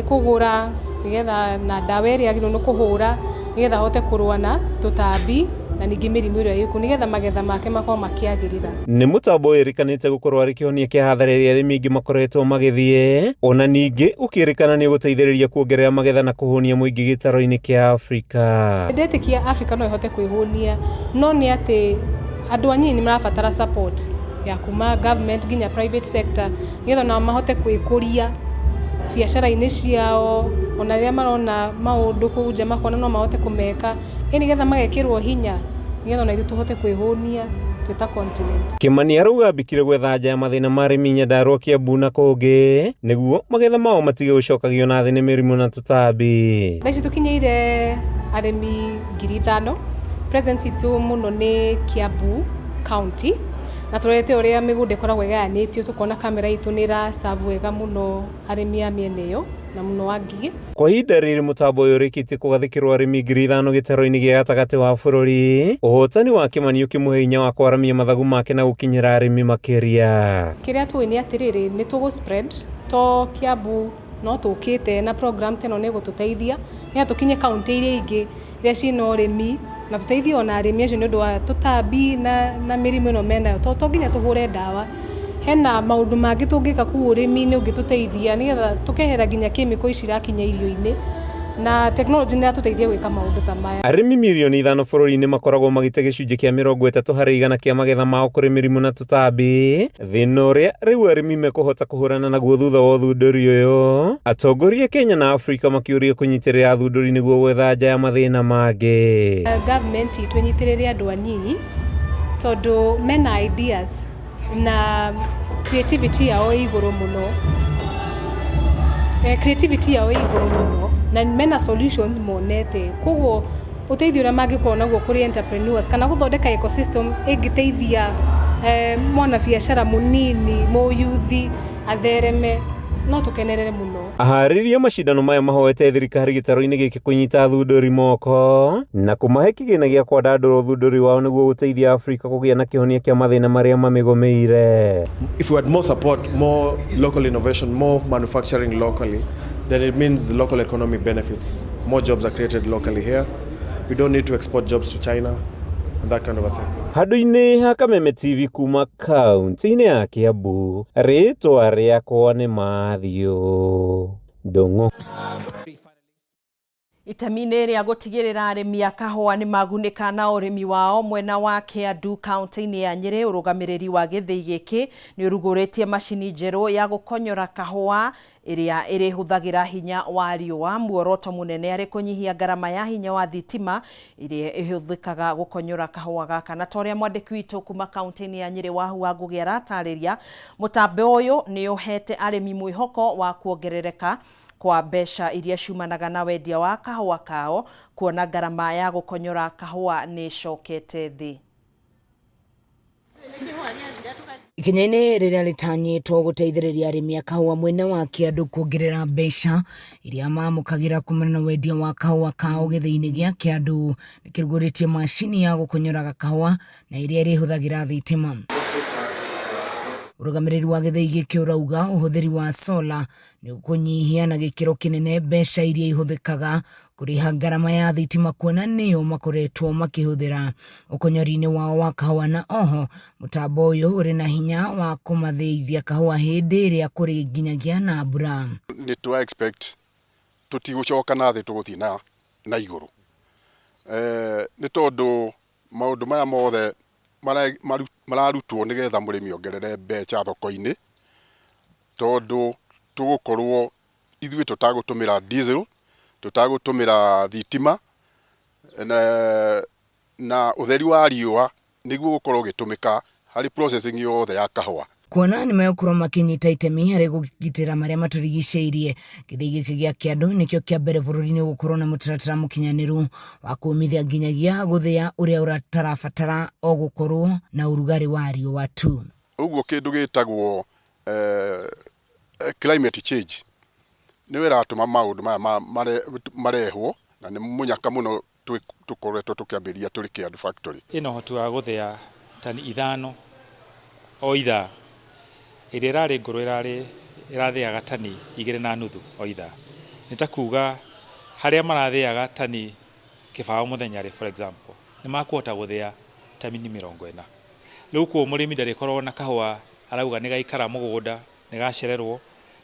nĩ kũgũra nĩgetha na ndawa ĩrĩa agĩrĩirwo nĩ kũhũra nĩgetha ahote kũrũa na tũtambi na ningĩ mĩrimũ ĩrĩa ĩkuo nĩgetha magetha make makorwo makĩagĩrĩra. Nĩ mũtambo wĩrĩkanĩte gũkorwo arĩ kĩhonia kĩa hathara ĩrĩa arĩmi aingĩ makoretwo magĩthiĩ, ona ningĩ ũkĩrĩkana nĩ ũgũteithĩrĩria kuongerera magetha na kũhũnia mũingĩ gĩtaro-inĩ kĩa Afrika. Ndetĩkia Africa no ĩhote kwĩhũnia no nĩ atĩ andũ anyinyi nĩ marabatara support ya kuma government nginya private sector nĩgetha onao mahote kwĩkũria biacara-inĩ ciao ona rĩrĩa marona maũndũ kũu nja makona no mahote kũmeka, ĩ nĩgetha magekĩrwo hinya nĩgetha ona ithuĩ tũhote kwĩhũnia twĩ ta continent. Kĩmani arauga ambĩkire gwetha anja ya mathĩna ma arĩmi Nyandarua, Kiambu na kũngĩ nĩguo magetha mao matige gũcokagio na thĩ nĩ mĩrimũ na tũtambi. Thaa ici tũkinyĩire arĩmi 5,000. Presence itũ mũno nĩ Kiambu county na tũrorete ũrĩa mĩgũnda ĩkoragwo ĩgayanĩtio tũkona kamera itũ nĩ ĩra serve wega mũno arĩmi a mĩena ĩyo na mũno wa Ngigĩ. Kwa ihinda rĩrĩ mũtambo ũyũ ũrĩkĩtie kũgathĩkĩrwo arĩmi 5,000 gĩtaro-inĩ gĩa gatagatĩ wa bũrũri. Ũhotani wa Kĩmani ũkĩmũhe hinya wa kwaramia mathagu make na gũkinyĩra arĩmi makĩria. Kĩrĩa tũĩ nĩ atĩrĩrĩ, nĩ tũgũ spread to Kiambu no tũkĩte na program ta ĩno nĩ ĩgũtũteithia nĩgetha tũkinye kaũntĩ iria ingĩ iria ciĩna ũrĩmi na tũteithie ona arĩmi acio nĩ ũndũ wa tũtambi na mĩrimũ ĩno menayo, tondũ to nginya tũhũre ndawa, hena maũndũ mangĩ tũngĩka kũu ũrĩmi-inĩ ũngĩtũteithia nĩgetha tũkehera nginya chemical ici irakinya irio-inĩ na tekinoronjĩ nĩ ĩratũteithia gwĩka maũndũ ta maya. Arĩmi mirioni 5 bũrũri-inĩ makoragwo magĩte gĩcunjĩ kĩa 30% kĩa magetha mao kũrĩ mĩrimũ na tũtambi, thĩna ũrĩa rĩu arĩmi mekũhota kũhũrana naguo thutha wa ũthundũri ũyũ. Atongoria Kenya na Afrika makĩũrio kũnyitĩrĩra athundũri nĩguo gwetha anja ya mathĩna mangĩ. Government itũ ĩnyitĩrĩre andũ anyinyi tondũ mena ideas na creativity yao ĩ igũrũ mũno, creativity yao ĩ igũrũ mũno na mena solutions monete, koguo ũteithio ũrĩa mangĩkorwo naguo kũrĩ entrepreneurs kana gũthondeka ecosystem ĩngĩteithia mwanabiacara mũnini, mũyuthi athereme, no tũkenerere mũno. Aharĩria macindano maya mahoete thirikari gĩtaro-inĩ gĩkĩ kũnyita athundũri moko na kũmahe kĩgĩna gĩa kwandandũra ũthundũri wao nĩguo gũteithia Afrika kũgĩa na kĩhonia kĩa mathĩna marĩa mamĩgũmĩire. If we had more support, more local innovation, more manufacturing locally, then it means the local economy benefits. More jobs are created locally here. We don't need to export jobs to China and that kind of a thing. Handũ-inĩ ha Kameme TV kuma kaunti-inĩ ya Kiambu, rĩtwa rĩakwa nĩ Matthew Ndung'u. Itemi-inĩ rĩa gũtigĩrĩra arĩmi a kahũa nĩ magunĩka na ũrĩmi wao mwena wa Kĩandu kaunti-inĩ ya Nyĩrĩ, ũrũgamĩrĩri wa gĩthĩi gĩkĩ nĩ ũrugũrĩtie macini njerũ ya gũkonyora kahũa ĩrĩa ĩrĩhũthagĩra hinya wa riũa. Muoroto mũnene arĩ kũnyihia ngarama ya hinya wa thitima ĩrĩa ĩhũthĩkaga gũkonyora kahũa gaka. Na ta ũrĩa mwandĩki witũ kuma kaunti-inĩ ya Nyĩrĩ Wahu wa Ngũgĩ aratarĩria, mũtambo ũyũ nĩ ũhete arĩmi mwĩhoko wa kuongerereka kwa mbeca iria ciumanaga na wendia wa kahũa kao, kuona ngarama ya gũkonyora kahũa nĩ ĩcokete thĩ. Ikinya-inĩ rĩrĩa rĩtanyĩtwo gũteithĩrĩria arĩmi a kahũa mwena wa Kĩandũ kuongerera mbeca iria mamũkagĩra kumana na wendia wa kahũa kao gĩthĩi-inĩ gĩa Kĩandũ, nĩkĩrugũrĩtie macini ya gũkonyoraga kahũa na ĩrĩa ĩrĩhũthagĩra thitima. Ũrũgamĩrĩri wa gĩthĩi gĩkĩ ũrauga ũhũthĩri wa solar nĩ ũkũnyihia na gĩkĩro kĩnene mbeca iria ihũthĩkaga kũrĩha ngarama ya thitima kuona nĩyo makoretwo makĩhũthĩra ũkonyori-inĩ wao wa kahũa na oho mũtambo ũyũ ũrĩ na hinya wa kũmathĩithia kahũa hĩndĩ ĩrĩa kũrĩ nginyagia na mbura. Nĩ tũra expect tũtigũcoka na thĩ tũgũthiĩ na igũrũ nĩ tondũ maũndũ maya mothe mararutwo nĩgetha mũrĩmi ongerere mbeca thoko-inĩ tondũ tũgũkorwo ithuĩ tũtagũtũmĩra diesel, tũtagũtũmĩra thitima na ũtheri wa riũa nĩguo ũgũkorwo ũgĩtũmĩka harĩ processing yothe ya kahũa. Kuona nĩ megũkorwo makĩnyita itemi harĩ kũgitĩra marĩa matũrigicĩirie, gĩthĩi gĩkĩ gĩa Kĩandũ nĩkĩo kĩa mbere bũrũri-inĩ gũkorwo na mũtaratara mũkinyanĩru wa kũmithia nginyagia gũthĩa ũrĩa ũtarabatara o gũkorwo na ũrugarĩ wa riũa tu. Ũguo kĩndũ gĩtagwo climate change nĩyo ĩratũma maũndũ maya marehwo na nĩ mũnyaka mũno tũkoretwo tũkĩambĩrĩria tũrĩ Kĩandu factory. Ĩna ũhoti wa gũthĩa tani 5 o ithaa, ĩrĩa ĩrarĩ ngũrũ ĩrarĩ ĩrathĩaga tani 2.5 o ithaa. Nĩ ta kuga harĩa marathĩaga tani 20 mũthenya rĩ, for example, nĩ makũhota gũthĩa tani 40. Rĩu koguo mũrĩmi ndarĩkoragwo na kahũa arauga nĩ gaikara mũgũnda, nĩ gacererwo.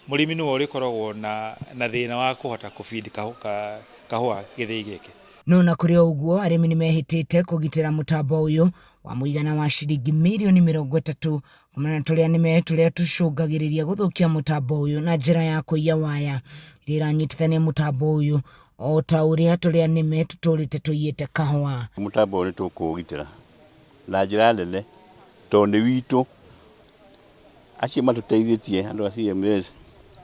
Mũrĩmi nĩwe ũrĩkoragwo na thĩna wa kũhota kũbidi kahũa gĩthĩi gĩkĩ. No na kũrĩ o ũguo, arĩmi nĩ mehĩtĩte kũgitĩra mũtambo ũyũ wa mũigana wa ciringi mirioni 30 kumana na tũrĩa nĩme tũrĩa tũcũngagĩrĩria gũthũkia mũtambo ũyũ na njĩra ya kũiya waya iria iranyitithania mũtambo ũyũ, o ta ũrĩa tũrĩa nĩme tũtũrĩte tũiyĩte kahũa. Mũtambo ũyũ nĩ tũkũũgitĩra na njĩra nene tondũ nĩ witũ. Acio matũteithĩtie, andũ a CMS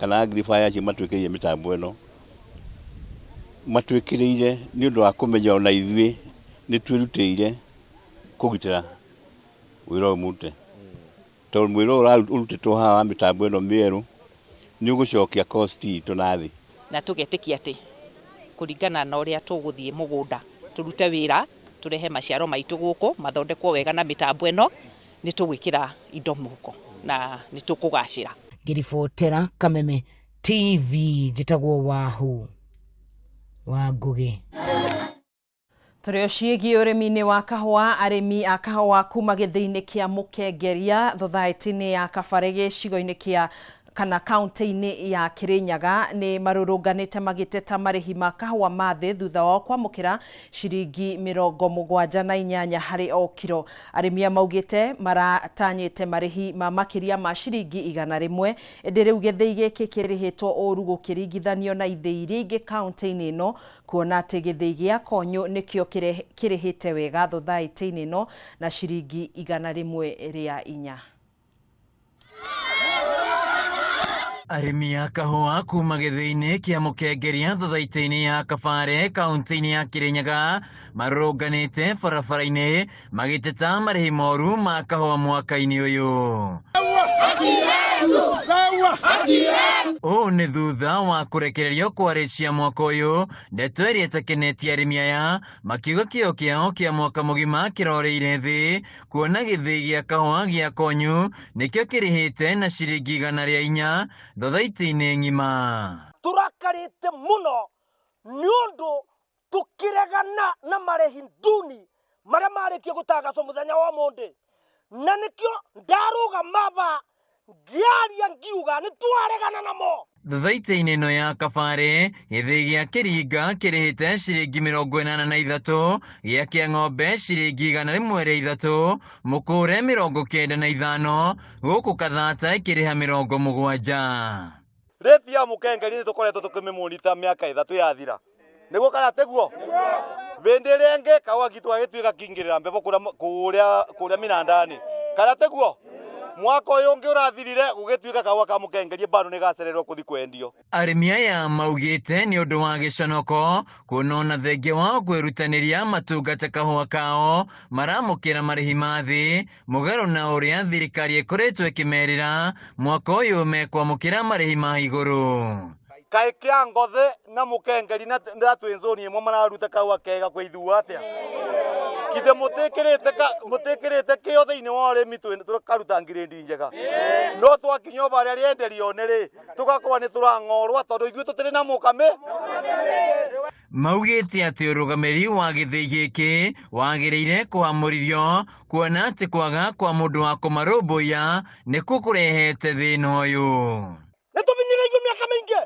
kana Agrify, acio matwĩkĩrĩire mĩtambo ĩno, matwĩkĩrĩire nĩ ũndũ wa kũmenya ona ithuĩ nĩ twĩrutĩire kũgitĩra wĩra ũyũ mũrute, tondũ wĩra ũyũ ũrutĩtwo haha wa mĩtambo ĩno mĩerũ nĩ ũgũcokia cost itũ na thĩ. Na tũgetĩkia atĩ kũringana na ũrĩa tũgũthiĩ mũgũnda tũrute wĩra, tũrehe maciaro maitũ gũkũ mathondekwo wega na mĩtambo ĩno, nĩ tũgwĩkĩra indo mũhuko na nĩ tũkũgacĩra. Ngĩribotera Kameme TV, njĩtagwo Wahu wa Ngũgĩ. Tũrĩ o ciĩgiĩ ũrĩmi-inĩ wa kahũa, arĩmi a kahũa kuma gĩthĩi-inĩ kĩa Mũkengeria thothaitĩ-inĩ ya Kabare, gĩcigo-inĩ kĩa kana kaunti-inĩ ya Kirinyaga, nĩ marũrũnganĩte magĩteta marĩhi ma kahũa ma thĩ thutha wao kwamũkĩra ciringi 78 harĩ o kiro. Arĩmi aya maugĩte maratanyĩte marĩhi ma makĩria ma ciringi 100, ĩndĩ rĩu gĩthĩi gĩkĩ kĩrĩhĩtwo ũru gũkĩringithanio na ithĩi iria ingĩ kaunti-inĩ ĩno, kuona atĩ gĩthĩi gĩa Konyũ nĩkĩo kĩrĩhĩte wega thothaitĩ-inĩ ĩno na ciringi 104. Arĩmi a kahũa kuma gĩthĩi-inĩ kĩa Mũkengeria thothaitĩ-inĩ ya Kabare, kaunti-inĩ ya Kirinyaga, marũrũnganĩte barabara-inĩ magĩteta marĩhi moru ma kahũa mwaka-inĩ ũyũ. Ũũ nĩ thutha wa kũrekererio kwa rĩci cia mwaka ũyũ, ndeto ĩrĩa ĩtakenetie arĩmi aya, makiuga kĩo kĩao kĩa mwaka mũgima kĩroreire thĩ, kuona gĩthĩi gĩa kahũa gĩa Konyu nĩkĩo kĩrĩhĩte na ciringi 104 thothaitĩ-inĩ ng'ima. Tũrakarĩte mũno nĩ ũndũ tũkĩregana na marĩhi nduni marĩa marĩtie gũtangacwo mũthenya wa ũmũthĩ, na nĩkĩo ndarũgama ba ngĩaria ngiuga nĩ twaregana namo. Thothaitĩ-inĩ ĩno ya Kabare, gĩthĩi gĩa Kĩringa kĩrĩhĩte ciringi 83, gĩa Kĩang'ombe ciringi 103, Mũkũre 95, gũkũ Kathata ĩkĩrĩha 70. Rate ya Mũkengeri nĩ tũkoretwo tũkĩmĩmonita mĩaka 3 yathira, nĩguo kana tiguo? Hĩndĩ ĩrĩa ĩngĩ kahũa gitũ gagĩtuĩka kĩingĩrĩra mbebo kũrĩa kũrĩa minandani, kana tiguo? Mwaka ũyũ ũngĩ ũrathirire gũgĩtuĩka kahũa ka Mũkengerie bado nĩ gacererwo kũthi kwendio. Arĩmi aya maugĩte nĩ ũndũ wa gĩconoko kuona ona thengia wao kwĩrutanĩria matungata kahũa kao maramũkĩra marĩhi ma thĩ, mũgarũ na ũrĩa thirikari ĩkoretwo ĩkĩmerĩra mwaka ũyũ mekwamũkĩra marĩhi ma igũrũ. Kaĩ kĩa ngothe na Mũkengeri na twĩnzoni ĩmwe mararuta kahũa kega kwĩ ithuĩ atĩa? Kithe mũtĩkĩrĩte kĩo thĩinĩ wa ũrĩmi, tũkaruta ngirĩndi njega, no twakinya o barĩa rĩenderio nĩ rĩ tũgakorwo nĩ tũrang'orwa tondũ ithuĩ tũtirĩ na mũkame. Maugĩte atĩ ũrũgamĩrĩri wa gĩthĩi gĩkĩ wagĩrĩire kũhamũrithio, kuona atĩ kwaga kwa mũndũ wa kũmarũmbũiya nĩkuo kũrehete thĩna ũyũ. Nĩ tũbinyĩrĩirio mĩaka mĩingĩ.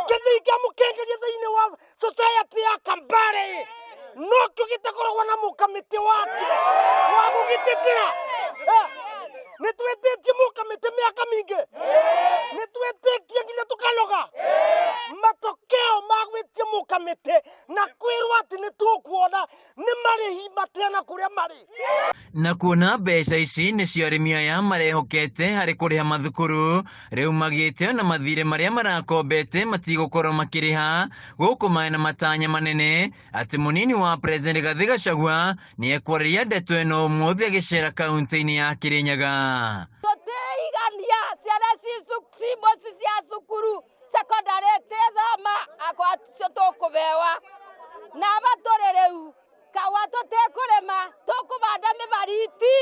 Gĩthĩi kĩa Mũkengeria thĩinĩ wa society ya Kambare nokĩo gĩtakoragwo na mũkamĩtĩ wakĩo wa gũgĩtetera. Nĩ twĩtĩtie mũkamĩtĩ mĩaka mĩingĩ, nĩ twĩtĩtie nginya tũkanoga. Matokeo ma gwĩtia mũkamĩtĩ na kwĩrwo atĩ nĩ tũkuona nĩ marĩhi mateana kũrĩa marĩ. Na kuona mbeca ici nĩcio arĩmi aya marehokete harĩ kũrĩha mathukuru, rĩu magĩte ona mathirĩ marĩa marakombete matigũkorwo makĩrĩha, gũkũ marĩ na matanya manene atĩ mũnini wa President Rigathĩ Gachagua nĩ ekwarĩria ndeto ĩno ũmũthĩ agĩcera kaunti-inĩ ya Kirinyaga. Tũtiigania ciana ci cia cukuru secondary tithoma akwa cio tũkũbewa na aba tũrĩ rĩu kawa tũtikũrĩma, tũkũbanda mĩbariti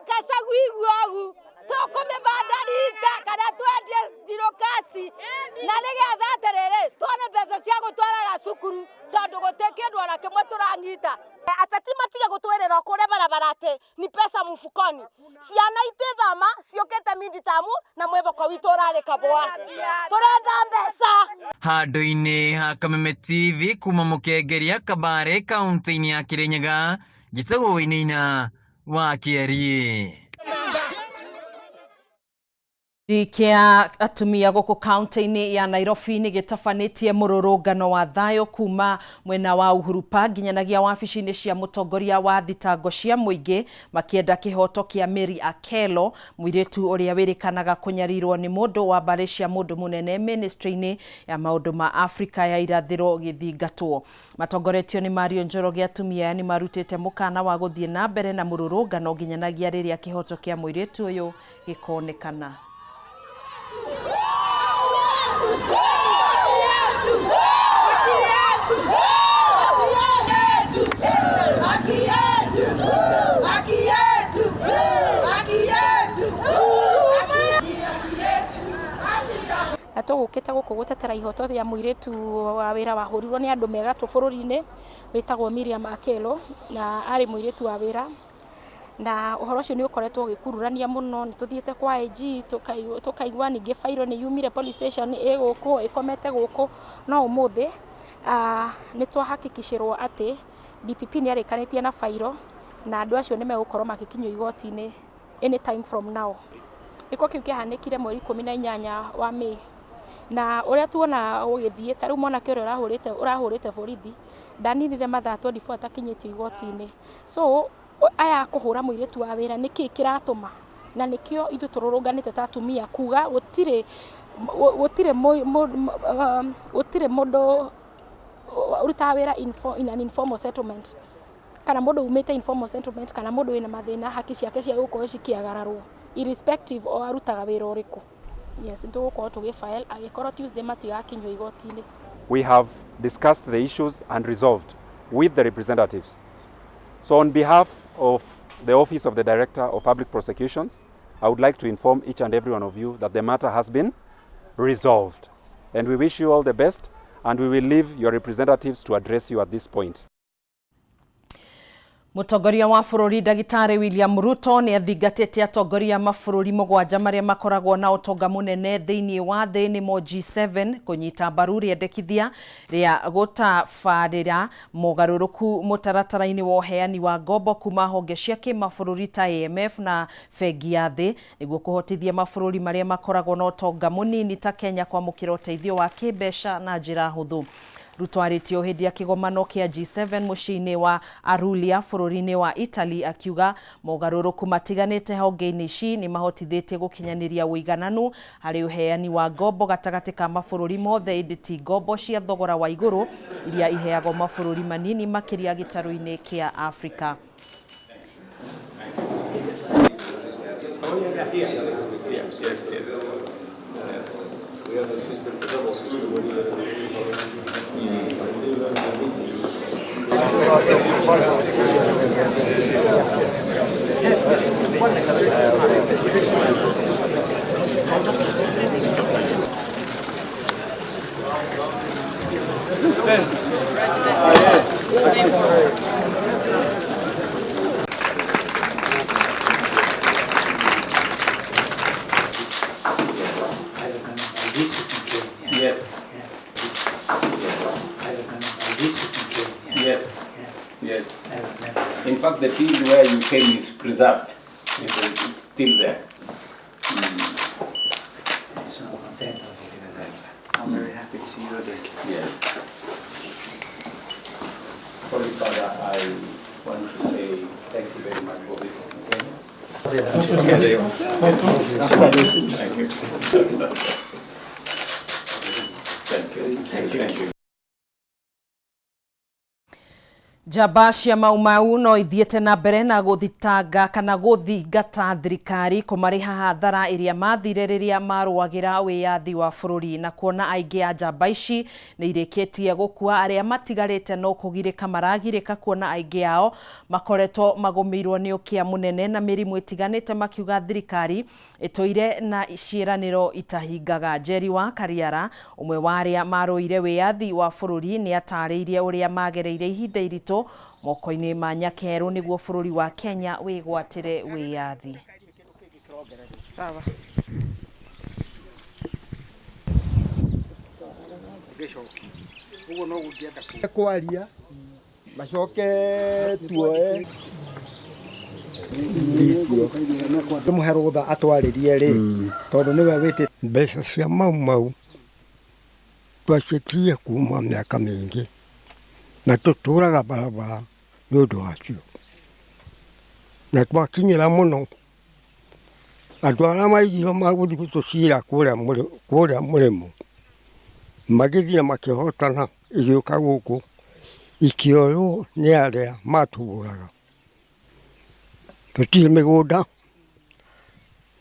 kacagu iguogu, tũkũmĩbanda rita kana twendie zero kasi na. Nĩgetha atĩrĩrĩ tuone mbeca cia gũtwaraga cukuru tondũ gũtirĩ kĩndũ ona kĩmwe tũranyita. Ateti matige gũtwĩrĩra o kũrĩa barabara atĩ ni pesa mfukoni. Ciana itithoma ciũkĩte midterm na mwĩhoko witũ ũrarĩ kabũa. Tũrenda mbeca. Handũ-inĩ ha Kameme TV kuma Mũkengeria Kabare kaunti-inĩ ya Kirinyaga, njĩtagwo Wainaina wa Kĩariĩ. Gĩkundi kĩa atumia gũkũ kaunti-inĩ ya Nairobi nĩ gĩtabanĩtie mũrũrũngano wa thayũ kuma mwena wa Uhuru Park nginyanagia wabici-inĩ cia mũtongoria wa thitango cia mũingĩ makĩenda kĩhoto kĩa Mary Akelo, mũirĩtu ũrĩa wĩrĩkanaga kũnyarirwo nĩ mũndũ wa mbarĩ cia mũndũ mũnene ministry-inĩ ya maũndũ ma Afrika ya irathĩro gĩthingatwo. Matongoretio nĩ Mario Njoroge, atumia aya nĩ marutĩte mũkana wa gũthiĩ na mbere na mũrũrũngano nginyanagia rĩrĩa kĩhoto kĩa mũirĩtu ũyũ gĩkonekana. Na tũgũkĩte gũkũ gũtetera ihoto rĩa mũirĩtu wa wĩra wahũrirwo nĩ andũ me gatũ bũrũri-inĩ wĩtagwo Miriam Akelo, na arĩ mũirĩtu wa wĩra, na ũhoro ũcio nĩ ũkoretwo ũgĩkururania mũno. Nĩ tũthiĩte kwa AG tũkaigua ningĩ bairo nĩ yumire police station ĩ gũkũ ĩkomete gũkũ, no ũmũthĩ nĩ twahakikicĩrwo atĩ DPP nĩ arĩkanĩtie na bairo na andũ acio nĩ megũkorwo magĩkinyio igoti-inĩ anytime from now. Gĩko kĩu kĩahanĩkire mweri 18 wa May, na ũrĩa tuona gũgĩthiĩ ta rĩu mwanake ũrĩa ũrahũrĩte borithi ndaninire mathaa 24 atakinyĩtio igoti-inĩ. So aya kũhũra mũirĩtu wa wĩra nĩkĩ kĩratũma, na nĩkĩo ithuĩ tũrũrũnganĩte ta atumia kuga gũtirĩ gũtirĩ gũtirĩ mũndũ ũrutaga wĩra in an informal settlement kana mũndũ umĩte informal settlement kana mũndũ wĩna mathĩna haki ciake cia gũkorwo cikĩagararwo irrespective o arutaga wĩra ũrĩkũ. Yes, nĩtũgũkorwo tũgĩ file angĩkorwo Tuesday matigakinyio igoti-inĩ. We have discussed the issues and resolved with the representatives. So on behalf of the Office of the Director of Public Prosecutions, I would like to inform each and every one of you that the matter has been resolved. And we wish you all the best, and we will leave your representatives to address you at this point. Mũtongoria wa bũrũri Ndagĩtarĩ William Ruto nĩ athingatĩte atongoria mabũrũri mũgwanja marĩa makoragwo na ũtonga mũnene thĩinĩ wa thĩ nĩmo G7 kũnyita mbaru rĩendekithia rĩa gũtabarĩra mogarũrũku mũtaratara-inĩ wa ũheani wa ngombo kuma honge cia kĩmabũrũri ta IMF na Bengi ya Thĩ nĩguo kũhotithia mabũrũri marĩa makoragwo na ũtonga mũnini ta Kenya kwamũkĩra ũteithio wa kĩmbeca na njĩra hũthũ. Ruto arĩtie o hĩndĩ ya kĩgomano kĩa G7 mũciĩ-inĩ wa Arulia bũrũri-inĩ wa Italy akiuga mogarũrũku matiganĩte honge-inĩ ici nĩ mahotithĩtie gũkinyanĩria ũigananu harĩ ũheani wa ngombo gatagatĩ ka mabũrũri mothe ĩndĩ ti ngombo cia thogora wa igũrũ iria iheagwo mabũrũri manini makĩria gĩtarũ-inĩ kĩa Afrika. Yes, yes, yes. Yes. We have a system, the double system. Yes. Yes. Yes. In fact, the field where you came is preserved. It's still there. Sono contento di rivederla. I'm very happy to see you again. Yes. Holy Father, I want to say thank you very much for visiting Kenya. Thank you. Thank you. Thank you. Njamba cia Mau Mau no ithiĩte na mbere na gũthitanga kana gũthingata thirikari kũmarĩha hathara ĩrĩa mathire rĩrĩa marũagĩra wĩyathi wa bũrũri, na kuona aingĩ a njamba ici nĩ irĩkĩtie gũkua, arĩa matigarĩte no kũgirĩka maragirĩka kuona aingĩ ao makoretwo magũmĩirwo nĩ ũkĩa mũnene na mĩrimũ ĩtiganĩte, makiuga thirikari ĩtũire na ciĩranĩro itahingaga. Njeri wa Kariara, ũmwe wa arĩa marũire wĩyathi wa bũrũri, nĩ atarĩirie ũrĩa magereire ihinda iritũ moko-inĩ ma Nyakerũ nĩguo bũrũri wa Kenya wĩgwatĩre wĩyathi. Sawa. Kwaria macoke tuoe tumuhe rutha atwarĩrie rĩ, tondũ nĩwe wĩtĩ mbeca cia Mau Mau twaciĩtirie kuma mĩaka mĩingĩ na tũtũraga barabara nĩ ũndũ wacio, na twakinyĩra mũno andũ arĩa maigirwo magũthiĩ gũtũcira kũrĩa mũrĩmo magĩthiĩ makĩhotana, igĩũka gũkũ ikĩoywo nĩ arĩa matũgũraga. Tũtirĩ mĩgũnda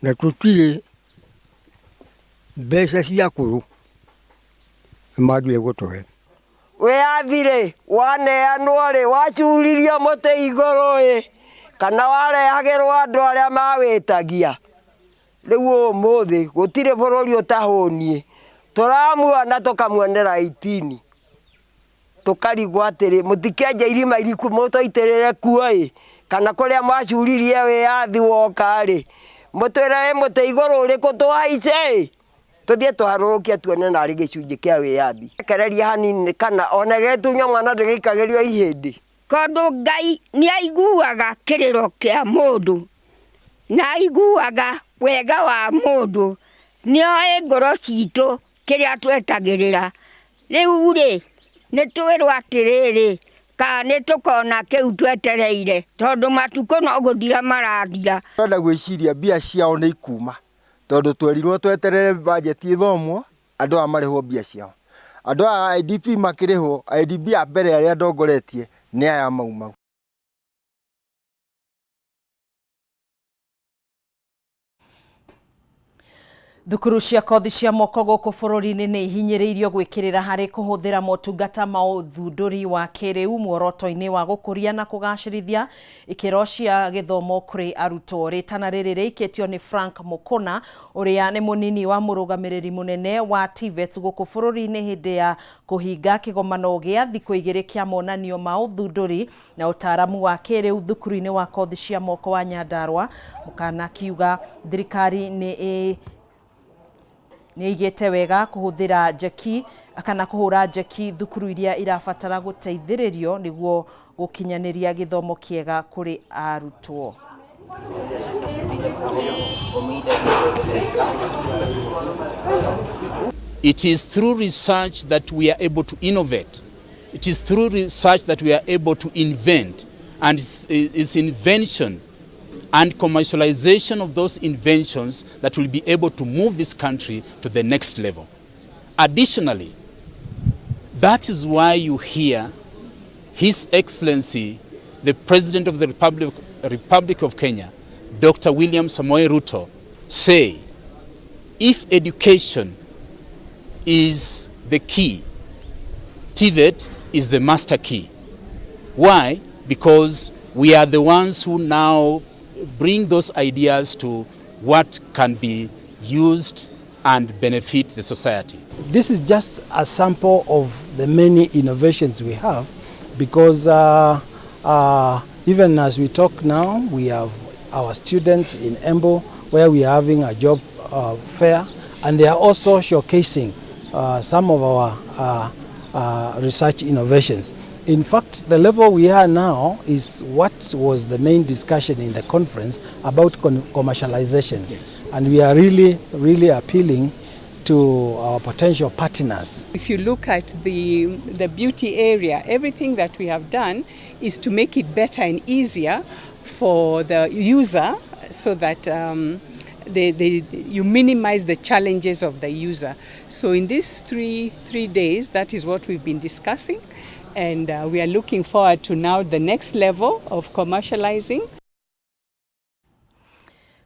na tũtirĩ mbeca cia kũrũ nĩmagire gũtũhe. Wĩyathi rĩ waneanwo rĩ, wacuririo mũtĩ igũrũ ĩ, kana warehagĩrwo andũ arĩa mawĩtagia. Rĩu ũmũthĩ gũtirĩ bũrũri ũtahũniĩ, tũramuona tũkamuonera 18, tũkarigwo atĩrĩ, mũtikĩenje irima iriku mũtũitĩrĩre kuo ĩ, kana kũrĩa mwacuririe wĩyathi woka rĩ, mũtwĩre wĩ mũtĩ igũrũ ũrĩkũ tũhaice ĩ, tũthiĩ tũharũrũkie tuone narĩ gĩcunjĩ kĩa wĩyathi. Rekereria hanini kana ona gĩtunywo mwana ndĩgĩikagĩrio ihĩndĩ. Tondũ Ngai nĩ aiguaga kĩrĩro kĩa mũndũ na aiguaga wega wa mũndũ, nĩ oĩ ngoro citũ kĩrĩa twetagĩrĩra. Rĩu rĩ nĩ twĩrwo atĩrĩrĩ, kana nĩ tũkona kĩu twetereire, tondũ matukũ no gũthira marathira. Twenda gwĩciria mbia ciao nĩ ikuma, tondũ twerirwo tweterere bajeti ĩthomwo andũ aya marĩhwo mbia ciao. Andũ aya IDP makĩrĩhwo, IDP a mbere arĩa ndongoretie nĩ aya Mau Mau. Thukuru cia kothi cia moko gũkũ bũrũri-inĩ nĩ ihinyĩrĩirio gwĩkĩrĩra harĩ kũhũthĩra motungata ma ũthundũri wa kĩrĩu muoroto-inĩ wa gũkũria na kũgacĩrithia ikĩro cia gĩthomo kũrĩ arutwo. Rĩtana rĩrĩ rĩikĩtio nĩ Frank Mukuna, ũrĩa nĩ mũnini wa mũrũgamĩrĩri mũnene wa TVET gũkũ bũrũri-inĩ hĩndĩ ya kũhinga kĩgomano gĩa thikũ igĩrĩ kĩa monanio ma ũthundũri na ũtaaramu wa kĩrĩu thukuru-inĩ wa kothi cia moko wa Nyandarua. Mukana akiuga thirikari nĩ ĩigĩte wega kũhũthĩra njeki kana kũhũra njeki thukuru iria irabatara gũteithĩrĩrio nĩguo gũkinyanĩria gĩthomo kĩega kũrĩ arutwo. It is through research that we are able to innovate. It is through research that we are able to invent. And it's invention and commercialization of those inventions that will be able to move this country to the next level. Additionally, that is why you hear His Excellency, the President of the Republic of Kenya, Dr. William Samoei Ruto, say, if education is the key, TVET is the master key. Why? Because we are the ones who now bring those ideas to what can be used and benefit the society. This is just a sample of the many innovations we have, because even as we talk now, we have our students in Embu where we are having a job fair, and they are also showcasing some of our research innovations. In fact, the level we are now is what was the main discussion in the conference about commercialization. Yes. And we are really, really appealing to our potential partners. If you look at the beauty area, everything that we have done is to make it better and easier for the user so that you minimize the challenges of the user. So in these three days, that is what we've been discussing, and we are looking forward to now the next level of commercializing.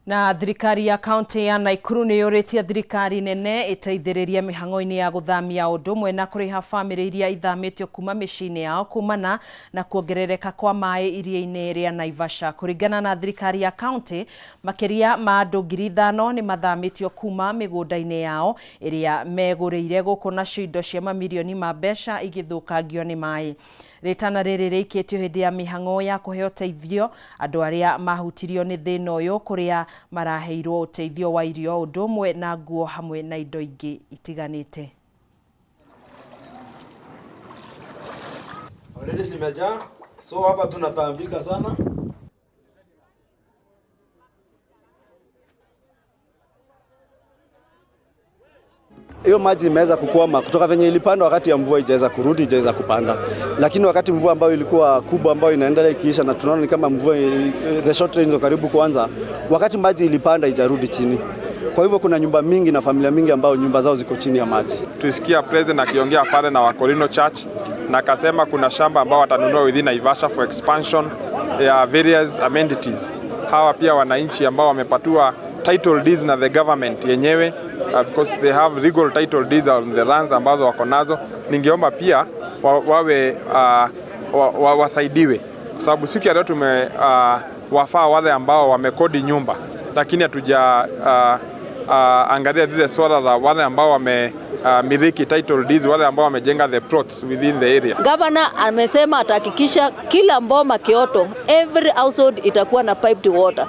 Na thirikari ya kaunti ya Nakuru nĩ yũrĩtie thirikari nene ĩteithĩrĩrie mĩhang'o-inĩ ya gũthamia ũndũ ũmwe na kũrĩha bamĩrĩ iria ithamĩtio kuma mĩciĩ-inĩ yao kumana na kuongerereka kwa maĩ iria-inĩ rĩa Naivasha. Kũringana na thirikari ya kaunti, makĩria ma andũ 5,000 nĩ mathamĩtio kuma mĩgũnda-inĩ yao ĩrĩa megũrĩire gũkũ, nacio indo cia mamirioni ma mbeca igĩthũkangio nĩ maĩ. Rĩtana rĩrĩ rĩikĩtio hĩndĩ ya mĩhang'o ya kũhe ũteithio andũ arĩa mahutirio nĩ thĩna ũyũ, kũrĩa maraheirwo ũteithio wa irio ũndũ ũmwe na nguo hamwe na indo ingĩ itiganĩte. Already zimejaa, so hapa tunataabika sana. Hiyo maji imeweza kukwama kutoka venye ilipanda wakati ya mvua, ijaweza kurudi, ijaweza kupanda, lakini wakati mvua ambayo ilikuwa kubwa ambayo inaendelea ikiisha, na tunaona ni kama mvua the short rains karibu kuanza, wakati maji ilipanda ijarudi chini. Kwa hivyo kuna nyumba mingi na familia mingi ambao nyumba zao ziko chini ya maji. Tulisikia president akiongea pale na Wakorino Church na akasema kuna shamba ambao watanunua within Naivasha for expansion ya various amenities. Hawa pia wananchi ambao wamepatiwa title deeds na the government yenyewe because they have legal title deeds on the lands ambazo wako nazo, ningeomba pia wawe wasaidiwe, kwa sababu siku ya leo tume wafaa wale ambao wamekodi nyumba, lakini hatuja angalia lile swala la wale ambao wame miliki title deeds, wale ambao wamejenga the plots within the area. Governor amesema atahakikisha kila mboma Kioto, every household itakuwa na piped water.